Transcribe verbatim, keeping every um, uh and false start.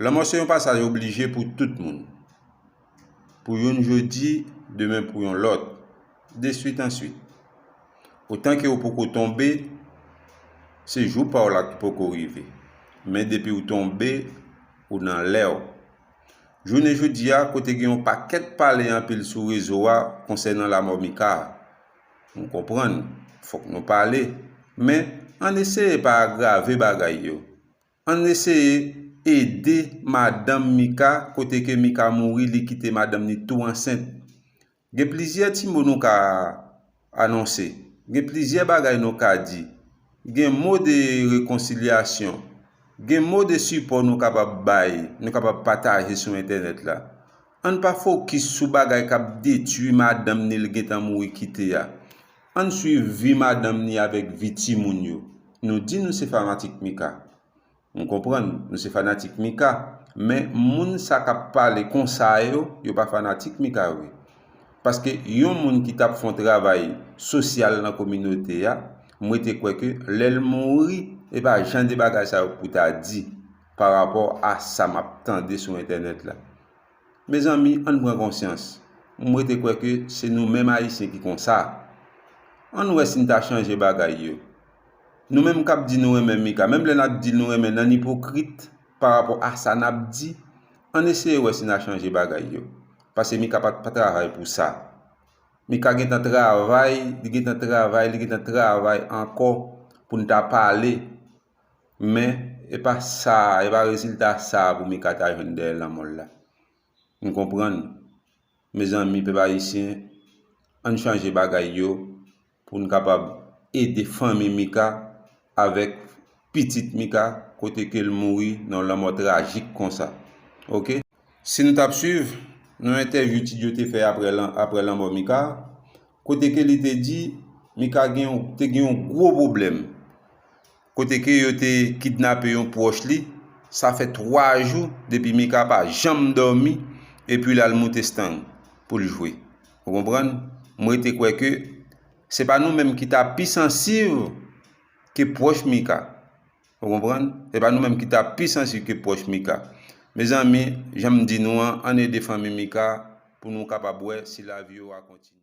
Lanmò se yon pasaj oblije pou tout moun. Pou youn jodi, demen pou yon lòt. De swit an swit. Otan ke w poko tonbe, se jou pa w la ki poko rive. Men depi w tonbe, ou nan lè w. Jounen jodi a, kote gen yon pakèt pale anpil sou rezo a konsènan lanmò Mika a. M konprann, fòk nou pale. Men, ann eseye pa agrave bagay yo. Ann eseye ede madanm Mika, kote ke Mika mouri, li kite madanm ni tou ansent. Gen plizyè ti mo nou ka anonse. Gen plizyè bagay nou ka di. Gen mo de rekonsilyasyon. Gen mo de sipò nou kapab bay, nou kapab pataje sou entènèt la. Ann pa fokis sou bagay k ap detwi madanm ni l gentan mouri kite a. Ann swiv vi madanm ni avèk vi timoun yo. Nou di nou se fanatik Mika. M konprann, nou se fanatik Mika, men moun sa k ap pale konsa yo, yo pa fanatik Mika vre. Paske yon moun ki t ap fè yon travay sosyal nan kominote a, m rete kwè ke lè l mouri, e pa jan de bagay sa yo pou ta di pa rapò a sa m ap tande sou entènèt la. Mezanmi, ann pran konsyans. M rete kwè ke se nou menm Ayisyen ki konsa. Ann wè si n ta chanje bagay yo. Nou menm k ap di nou renmen Mika, menm lè n ap di nou renmen n, ann ipokrit pa rapò a sa n ap di, ann eseye wè si n a chanje bagay yo. Paske Mika pa, pa travay pou sa. Mika gentan travay, li gentan travay, li gentan travay ankò pou n ta pale. Men, e pa sa, e pa rezilta sa pou Mika ta jwenn dèyè lanmò l la. M konprann. Mezanmi, pèp ayisyen, ann chanje bagay yo pou n kapab ede fanmi Mika avèk pitit Mika kote ke l mouri nan yon lanmò trajik konsa. Oke? Si nou t ap swiv, nan entèvyou Ti Djo te fè apre lan-, apre lanmò Mika, kote ke li te di Mika gen yon, te gen yon gwo pwoblèm. Kote ke yo te kidnape yon pwòch li, sa fè twa jou depi Mika pa janm dòmi, epi l al moute stang pou l jwe. Ou konprann? M rete kwè ke se pa nou menm ki ta pi sansib ke pwòch Mika. Ou konprann? Se pa nou menm ki ta pi sansib ke pwòch Mika. Mezanmi, jan m di nou an, ann ede fanmi Mika pou nou kapab wè si lavi yo a kontinye.